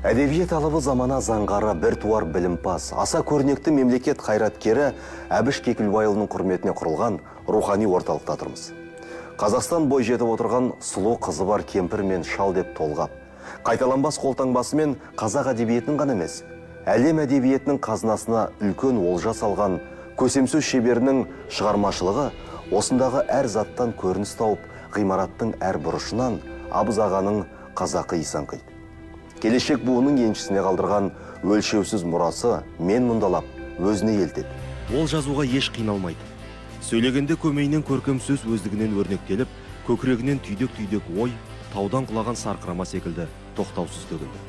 Әдебиет алыбы, замана заңғары, біртуар білімпаз, аса көрнекті мемлекет қайраткері Әбіш Кекілбайұлының құрметіне құрылған рухани орталықта тұрмыз. Қазақстан бой жетіп отырған сұлу қызы бар кемпір мен шал деп толғап, қайталанбас қолтаңбасымен қазақ әдебиетінің ғана емес, әлем әдебиетінің қазынасына үлкен олжа салған көсемсөз шеберінің шығармашылығы осындағы әр заттан көрініс тауып, ғимараттың әр бұрышынан абыз ағаның қазақы иісі аңқиды. Келешек буынның еншісіне қалдырған өлшеусіз мұрасы мен мұндалап өзіне елтеді. Ол жазуға еш қиналмайды. Сөйлегенде көмейінен көркем сөз өздігінен өрнектеліп, көкірегінен түйдек-түйдек ой таудан құлаған сарқырама секілді тоқтаусыз төгілді.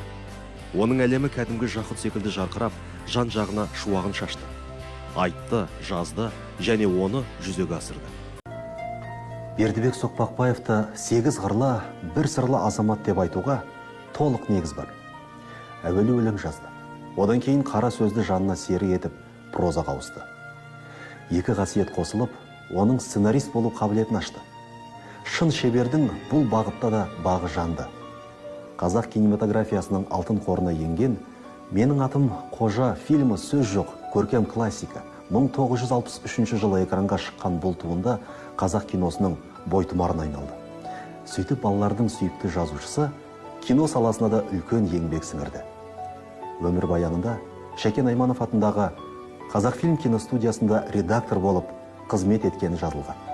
Оның әлемі кәдімгі жақұт секілді жарқырап, жан жағына шуағын шашты. Айтты, жазды және оны жүзеге асырды. Бердібек Соқпақбаевты 8 қырлы, бір сырлы азамат деп айтуға толық негіз бар. Әуелі өлең жазды. Одан кейін қара сөзді жанына серік етіп, прозаға ауысты. Екі қасиет қосылып, оның сценарист болу қабілетін ашты. Шын шебердің бұл бағытта да бағы жанды. Қазақ кинематографиясының алтын қорына енген «Менің атым Қожа» фильмі сөз жоқ, көркем классика. 1963 жылы экранға шыққан бұл туынды қазақ киносының бойтұмарына айналды. Сөйтіп балалардың сүйікті жазушысы кино саласына да үлкен еңбек сіңірді. Өмірбаянында Шәкен Айманов атындағы Қазақфильм киностудиясында редактор болып қызмет еткені жазылған.